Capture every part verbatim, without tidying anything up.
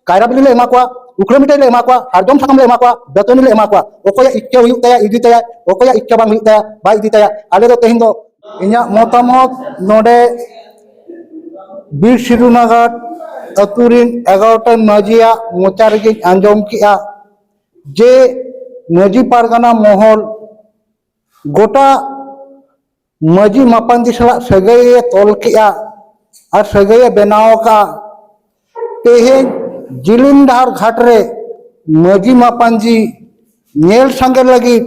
ᱠᱟᱭᱨᱟ ᱵᱤᱞᱤ ᱞᱮ ᱮᱢᱟ ᱠᱚᱣᱟ, ᱩᱠᱷᱲᱟᱹ ᱢᱤᱴᱷᱟᱹᱭ ᱞᱮ ᱮᱢᱟ ᱠᱚᱣᱟ, ᱥᱟᱨᱡᱚᱢ ᱥᱟᱠᱟᱢ ᱞᱮ ᱮᱢᱟ ᱠᱚᱣᱟ, ᱫᱟᱹᱛᱟᱹᱱᱤ ᱞᱮ ᱮᱢᱟ ᱠᱚᱣᱟ᱾ ᱚᱠᱚᱭᱟᱜ ᱤᱪᱪᱷᱟᱹ ᱦᱩᱭᱩᱜ ᱛᱟᱭᱟ ᱤᱫᱤ ᱛᱟᱭᱟ, ᱚᱠᱚᱭᱟᱜ ᱤᱪᱪᱷᱟᱹ ᱵᱟᱝ ᱦᱩᱭᱩᱜ ᱛᱟᱭᱟ ᱵᱟᱭ ᱤᱫᱤ ᱛᱟᱭᱟ᱾ ᱟᱞᱮ ᱫᱚ ᱛᱮᱦᱮᱧ ᱫᱚ ᱤᱧᱟᱹᱜ ᱢᱚᱛᱟᱢᱚᱛ ᱱᱚᱰᱮ ᱵᱤᱨ ᱥᱤᱫᱩᱱᱟᱜᱟᱨ ᱟᱹᱛᱩ ᱨᱤᱱ ᱮᱜᱟᱨᱚ ᱴᱟ ᱢᱟᱹᱡᱷᱤᱭᱟᱜ ᱢᱚᱪᱟ ᱨᱮᱜᱮᱧ ᱟᱸᱡᱚᱢ ᱠᱮᱜᱼᱟ ᱡᱮ ᱢᱟᱹᱡᱷᱤ ᱯᱟᱨᱜᱟᱱᱟ ᱢᱚᱦᱚᱞ ᱜᱚᱴᱟ ᱢᱟᱹᱡᱷᱤ ᱢᱟᱯᱟᱱᱡᱤ ᱥᱟᱞᱟᱜ ᱥᱟᱹᱜᱟᱹᱭᱮ ᱛᱚᱞ ᱠᱮᱜᱼᱟ ᱟᱨ ᱥᱟᱹᱜᱟᱹᱭᱮ ᱵᱮᱱᱟᱣ ᱟᱠᱟᱫᱼᱟ᱾ ᱛᱮᱦᱮᱧ ᱡᱤᱞᱤᱧ ᱰᱟᱦᱟᱨ ᱜᱷᱟᱴ ᱨᱮ ᱢᱟᱹᱡᱷᱤ ᱢᱟᱯᱟᱱᱡᱤ ᱧᱮᱞ ᱥᱟᱸᱜᱮ ᱞᱟᱹᱜᱤᱫ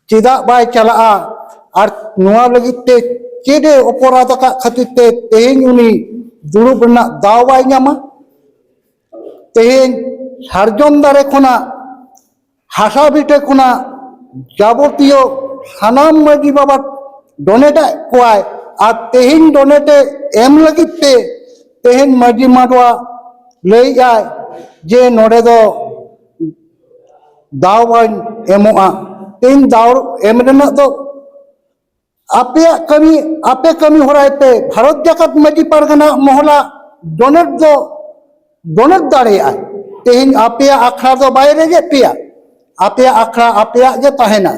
ᱪᱮᱫᱟᱜ ᱵᱟᱭ ᱪᱟᱞᱟᱜᱼᱟ? ᱟᱨ ᱱᱚᱣᱟ ᱞᱟᱹᱜᱤᱫ ᱛᱮ ᱪᱮᱫ ᱮ ᱚᱯᱚᱨᱟᱫ ᱟᱠᱟᱫ ᱠᱷᱟᱹᱛᱤᱨ ᱛᱮ ᱛᱮᱦᱮᱧ ᱩᱱᱤ ᱫᱩᱲᱩᱵ ᱨᱮᱱᱟᱜ ᱫᱟᱣ ᱵᱟᱭ ᱧᱟᱢᱟ? ᱛᱮᱦᱮᱧ ᱥᱟᱨᱡᱚᱢ ᱫᱟᱨᱮ ᱠᱷᱚᱱᱟᱜ, ᱦᱟᱥᱟ ᱵᱷᱤᱴᱟᱹ ᱠᱷᱚᱱᱟᱜ ᱡᱟᱵᱚᱛᱤᱭᱚ ᱥᱟᱱᱟᱢ ᱢᱟᱹᱡᱷᱤ ᱵᱟᱵᱟ ᱰᱚᱱᱮᱴ ᱮᱫ ᱠᱚᱣᱟᱭ᱾ ᱟᱨ ᱛᱮᱦᱮᱧ ᱰᱚᱱᱮᱴ ᱮ ᱮᱢ ᱞᱟᱹᱜᱤᱫ ᱛᱮ ᱛᱮᱦᱮᱧ ᱢᱟᱹᱡᱷᱤ ᱢᱟᱰᱣᱟ ᱞᱟᱹᱭᱮᱫᱼᱟᱭ ᱡᱮ ᱱᱚᱰᱮ ᱫᱚ ᱫᱟᱣ ᱵᱟᱹᱧ ᱮᱢᱚᱜᱼᱟ᱾ ᱛᱮᱦᱮᱧ ᱫᱟᱣ ᱮᱢ ᱨᱮᱱᱟᱜ ᱫᱚ ᱟᱯᱮᱭᱟᱜ ᱠᱟᱹᱢᱤ, ᱟᱯᱮ ᱠᱟᱹᱢᱤ ᱦᱚᱨᱟᱭ ᱯᱮ᱾ ᱵᱷᱟᱨᱚᱛ ᱡᱟᱠᱟᱛ ᱢᱟᱹᱡᱷᱤ ᱯᱟᱨᱜᱟᱱᱟ ᱢᱚᱦᱚᱞᱟ ᱰᱚᱱᱮᱴ ᱫᱚ ᱰᱚᱱᱮᱴ ᱫᱟᱲᱮᱭᱟᱜᱼᱟᱭ᱾ ᱛᱮᱦᱮᱧ ᱟᱯᱮᱭᱟᱜ ᱟᱠᱷᱲᱟ ᱫᱚ ᱵᱟᱭ ᱨᱮᱡᱮᱫ ᱯᱮᱭᱟ, ᱟᱯᱮᱭᱟᱜ ᱟᱠᱷᱲᱟ ᱟᱯᱮᱭᱟᱜ ᱜᱮ ᱛᱟᱦᱮᱱᱟ᱾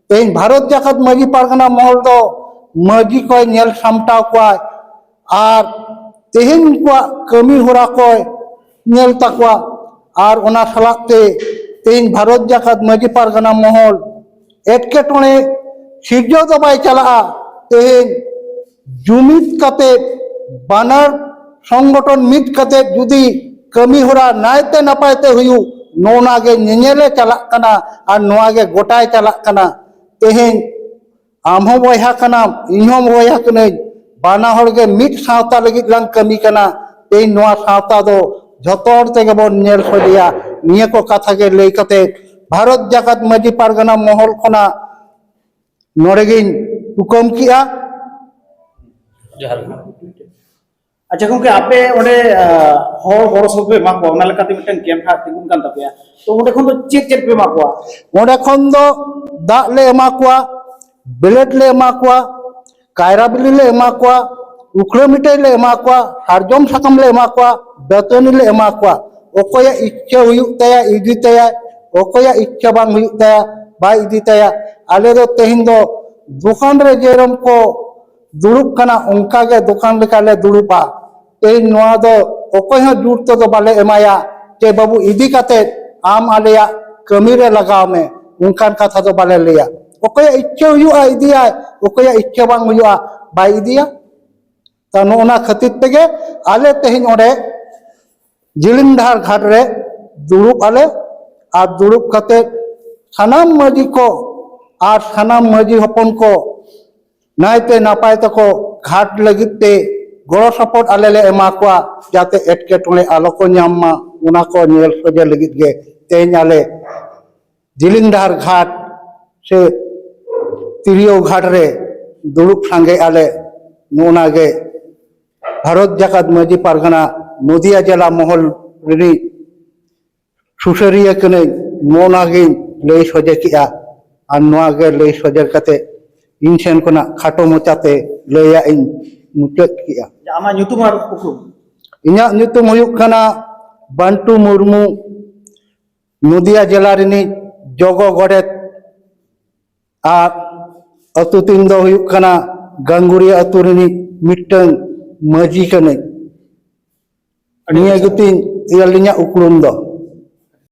ᱛᱮᱦᱮᱧ ᱵᱷᱟᱨᱚᱛ ᱡᱟᱠᱟᱛ ᱢᱟᱹᱡᱷᱤ ᱯᱟᱨᱜᱟᱱᱟ ᱢᱚᱦᱚᱞ ᱫᱚ ᱢᱟᱹᱡᱷᱤ ᱠᱚᱭ ᱧᱮᱞ ᱥᱟᱢᱴᱟᱣ ᱠᱚᱣᱟᱭ ᱟᱨ ᱛᱮᱦᱮᱧ ᱩᱱᱠᱩᱣᱟᱜ ᱠᱟᱹᱢᱤ ᱦᱚᱨᱟ ᱠᱚᱭ ᱧᱮᱞ ᱛᱟᱠᱚᱣᱟ᱾ ᱟᱨ ᱚᱱᱟ ᱥᱟᱞᱟᱜ ᱛᱮ ᱛᱮᱦᱮᱧ ᱵᱷᱟᱨᱚᱛ ᱡᱟᱠᱟᱛ ᱢᱟᱹᱡᱷᱤ ᱯᱟᱨᱜᱟᱱᱟ ᱢᱚᱦᱚᱞ ᱮᱴᱠᱮᱴᱚᱬᱮ ᱥᱤᱨᱡᱟᱹᱣ ᱫᱚ ᱵᱟᱭ ᱪᱟᱞᱟᱜᱼᱟ᱾ ᱛᱮᱦᱮᱧ ᱡᱩᱢᱤᱫ ᱠᱟᱛᱮ, ᱵᱟᱱᱟᱨ ᱥᱚᱝᱜᱚᱴᱷᱚᱱ ᱢᱤᱫ ᱠᱟᱛᱮ ᱡᱩᱫᱤ ᱠᱟᱹᱢᱤ ᱦᱚᱨᱟ ᱱᱟᱭᱛᱮ ᱱᱟᱯᱟᱭ ᱛᱮ ᱦᱩᱭᱩᱜ, ᱱᱚᱣᱟ ᱜᱮ ᱧᱮᱧᱮᱞᱮ ᱪᱟᱞᱟᱜ ᱠᱟᱱᱟ ᱟᱨ ᱱᱚᱣᱟ ᱜᱮ ᱜᱚᱴᱟᱭ ᱪᱟᱞᱟᱜ ᱠᱟᱱᱟ᱾ ᱛᱮᱦᱮᱧ ᱟᱢ ᱦᱚᱸ ᱵᱚᱭᱦᱟ ᱠᱟᱱᱟᱢ, ᱤᱧ ᱦᱚᱸ ᱵᱚᱭᱦᱟ ᱠᱟᱹᱱᱟᱹᱧ, ᱵᱟᱱᱟ ᱦᱚᱲ ᱜᱮ ᱢᱤᱫ ᱥᱟᱶᱛᱟ ᱞᱟᱹᱜᱤᱫ ᱞᱟᱝ ᱠᱟᱹᱢᱤ ᱠᱟᱱᱟ᱾ ᱛᱮᱦᱮᱧ ᱱᱚᱣᱟ ᱥᱟᱶᱛᱟ ᱫᱚ ᱡᱷᱚᱛᱚ ᱦᱚᱲ ᱛᱮᱜᱮ ᱵᱚᱱ ᱧᱮᱞ ᱥᱚᱡᱷᱮᱭᱟ᱾ ᱱᱤᱭᱟᱹ ᱠᱚ ᱠᱟᱛᱷᱟ ᱜᱮ ᱞᱟᱹᱭ ᱠᱟᱛᱮ ᱵᱷᱟᱨᱚᱛ ᱡᱟᱠᱟᱛ ᱢᱟᱹᱡᱷᱤ ᱯᱟᱨᱜᱟᱱᱟ ᱢᱚᱦᱚᱞ ᱠᱷᱚᱱᱟᱜ ᱱᱚᱰᱮ ᱜᱤᱧ ᱛᱩᱠᱟᱹᱢ ᱠᱮᱜᱼᱟ᱾ ᱡᱚᱦᱟᱨ ᱜᱮ᱾ ᱟᱪᱪᱷᱟ ᱜᱚᱝᱠᱮ, ᱟᱯᱮ ᱚᱸᱰᱮ, ᱟ, ᱦᱚᱲ ᱜᱚᱲᱚ ᱥᱚᱯᱚᱦᱚᱫ ᱯᱮ ᱮᱢᱟ ᱠᱚᱣᱟ, ᱚᱱᱟ ᱞᱮᱠᱟᱛᱮ ᱢᱤᱫᱴᱟᱝ ᱠᱮᱢᱯ ᱦᱟᱸᱜ ᱛᱤᱸᱜᱩᱱ ᱠᱟᱱ ᱛᱟᱯᱮᱭᱟ᱾ ᱛᱚ ᱚᱸᱰᱮ ᱠᱷᱚᱱ ᱫᱚ ᱪᱮᱫ ᱪᱮᱫ ᱯᱮ ᱮᱢᱟ ᱠᱚᱣᱟ? ᱚᱸᱰᱮ ᱠᱷᱚᱱ ᱫᱚ ᱫᱟᱜ ᱞᱮ ᱮᱢᱟ ᱠᱚᱣᱟ, ᱵᱞᱮᱰ ᱞᱮ ᱮᱢᱟ ᱠᱚᱣᱟ, ᱠᱟᱭᱨᱟ ᱵᱤᱞᱤ ᱞᱮ ᱮᱢᱟ ᱠᱚᱣᱟ, ᱩᱠᱷᱲᱟᱹ ᱢᱤᱴᱷᱟᱹᱭ ᱞᱮ ᱮᱢᱟ ᱠᱚᱣᱟ, ᱥᱟᱨᱡᱚᱢ ᱥᱟᱠᱟᱢ ᱞᱮ ᱮᱢᱟ ᱠᱚᱣᱟ, ᱡᱚᱛᱚᱱ ᱞᱮ ᱮᱢᱟ ᱠᱚᱣᱟ᱾ ᱚᱠᱚᱭᱟᱜ ᱤᱪᱪᱷᱟᱹ ᱦᱩᱭᱩᱜ ᱛᱟᱭᱟ, ᱤᱫᱤ ᱛᱟᱭᱟ᱾ ᱚᱠᱚᱭᱟᱜ ᱤᱪᱪᱷᱟᱹ ᱵᱟᱝ ᱦᱩᱭᱩᱜ ᱛᱟᱭᱟ, ᱵᱟᱭ ᱤᱫᱤ ᱛᱟᱭᱟ᱾ ᱟᱞᱮ ᱫᱚ ᱛᱮᱦᱮᱧ ᱫᱚ ᱫᱚᱠᱟᱱ ᱨᱮ ᱡᱮᱨᱚᱢ ᱠᱚ ᱫᱩᱲᱩᱵ ᱠᱟᱱᱟ, ᱚᱱᱠᱟ ᱜᱮ ᱫᱚᱠᱟᱱ ᱞᱮᱠᱟ ᱞᱮ ᱫᱩᱲᱩᱵᱼᱟ᱾ ᱛᱮᱦᱮᱧ ᱱᱚᱣᱟ ᱫᱚ ᱚᱠᱚᱭ ᱦᱚᱸ ᱡᱳᱨ ᱛᱮᱫᱚ ᱵᱟᱞᱮ ᱮᱢᱟᱭᱟ ᱡᱮ, "ᱵᱟᱹᱵᱩ, ᱤᱫᱤ ᱠᱟᱛᱮ ᱟᱢ ᱟᱞᱮᱭᱟᱜ ᱠᱟᱹᱢᱤ ᱨᱮ ᱞᱟᱜᱟᱣ ᱢᱮ", ᱚᱱᱠᱟᱱ ᱠᱟᱛᱷᱟ ᱫᱚ ᱵᱟᱞᱮ ᱞᱟᱹᱭᱟ᱾ ᱚᱠᱚᱭᱟᱜ ᱤᱪᱪᱷᱟᱹ ᱦᱩᱭᱩᱜᱼᱟ, ᱤᱫᱤᱭᱟᱭ᱾ ᱚᱠᱚᱭᱟᱜ ᱤᱪᱪᱷᱟᱹ ᱵᱟᱝ ᱦᱩᱭᱩᱜᱼᱟ, ᱵᱟᱭ ᱤᱫᱤᱭᱟ᱾ ᱛᱟ ᱱᱚᱜᱼᱚ ᱱᱟ ᱠᱷᱟᱹᱛᱤᱨ ᱛᱮᱜᱮ ᱟᱞᱮ ᱛᱮᱦᱮᱧ ᱚᱸᱰᱮ ᱡᱤᱞᱤᱧ ᱰᱟᱦᱟᱨ ᱜᱷᱟᱴ ᱨᱮ ᱫᱩᱲᱩᱵ ᱟᱞᱮ᱾ ᱟᱨ ᱫᱩᱲᱩᱵ ᱠᱟᱛᱮ ᱥᱟᱱᱟᱢ ᱢᱟᱹᱡᱷᱤ ᱠᱚ ᱟᱨ ᱥᱟᱱᱟᱢ ᱢᱟᱹᱡᱷᱤ ᱦᱚᱯᱚᱱ ᱠᱚ ᱱᱟᱭᱛᱮ ᱱᱟᱯᱟᱭ ᱛᱮᱠᱚ ᱜᱷᱟᱴ ᱞᱟᱹᱜᱤᱫ ᱛᱮ ᱜᱚᱲᱚ ᱥᱚᱯᱚᱦᱚᱫ ᱟᱞᱮ ᱞᱮ ᱮᱢᱟ ᱠᱚᱣᱟ, ᱡᱟᱛᱮ ᱮᱴᱠᱮᱴᱚᱬᱮ ᱟᱞᱚ ᱠᱚ ᱧᱟᱢ ᱢᱟ, ᱚᱱᱟ ᱠᱚ ᱧᱮᱞ ᱥᱚᱡᱷᱮ ᱞᱟᱹᱜᱤᱫ ᱜᱮ ᱛᱮᱦᱮᱧ ᱟᱞᱮ ᱡᱤᱞᱤᱧ ᱰᱟᱦᱟᱨ ᱜᱷᱟᱴ ᱥᱮ ᱛᱤᱨᱭᱳ ᱜᱷᱟᱴ ᱨᱮ ᱫᱩᱲᱩᱵ ᱥᱟᱸᱜᱮ ᱟᱞᱮ᱾ ᱱᱚᱜᱼᱱᱟ ᱜᱮ ᱵᱷᱟᱨᱚᱛ ᱡᱟᱠᱟᱛ ᱢᱟᱹᱡᱷᱤ ᱯᱟᱨᱜᱟᱱᱟ ᱱᱚᱫᱤᱭᱟ ᱡᱮᱞᱟ ᱢᱚᱦᱚᱞ ᱨᱤᱱᱤᱡ ᱥᱩᱥᱟᱹᱨᱤᱭᱟᱹ ᱠᱟᱹᱱᱟᱹᱧ, ᱱᱚᱜᱼᱱᱟ ᱜᱤᱧ ᱞᱟᱹᱭ ᱥᱚᱡᱷᱮ ᱠᱮᱜᱼᱟ᱾ ᱟᱨ ᱱᱚᱣᱟ ᱜᱮ ᱞᱟᱹᱭ ᱥᱚᱡᱷᱮ ᱠᱟᱛᱮ ᱤᱧ ᱥᱮᱱ ᱠᱷᱚᱱᱟᱜ ᱠᱷᱟᱴᱚ ᱢᱚᱪᱟᱛᱮ ᱞᱟᱹᱭᱟᱜ ᱤᱧ ᱢᱩᱪᱟᱹᱫ ᱠᱮᱜᱼᱟ᱾ ᱟᱢᱟᱜ ᱧᱩᱛᱩᱢ ᱟᱨ ᱩᱯᱨᱩᱢ? ᱤᱧᱟᱹᱜ ᱧᱩᱛᱩᱢ ᱦᱩᱭᱩᱜ ᱠᱟᱱᱟ ᱵᱟᱱᱴᱩ ᱢᱩᱨᱢᱩ, ᱱᱚᱫᱤᱭᱟ ᱡᱮᱞᱟ ᱨᱤᱱᱤᱡ ᱡᱚᱜᱚ ᱜᱚᱰᱮᱛ ᱟᱨ ᱟᱹᱛᱩ ᱛᱤᱧ ᱫᱚ ᱦᱩᱭᱩᱜ ᱠᱟᱱᱟ ᱜᱟᱝᱜᱩᱲᱤᱭᱟᱹ ᱟᱹᱛᱩ ᱨᱤᱱᱤᱡ ᱢᱤᱫᱴᱟᱝ ᱢᱟᱹᱡᱷᱤ ᱠᱟᱹᱱᱟᱹᱧ᱾ ᱱᱤᱭᱟᱹ ᱜᱮᱛᱤᱧ ᱟᱹᱞᱤᱧᱟᱜ ᱩᱯᱨᱩᱢ ᱫᱚ᱾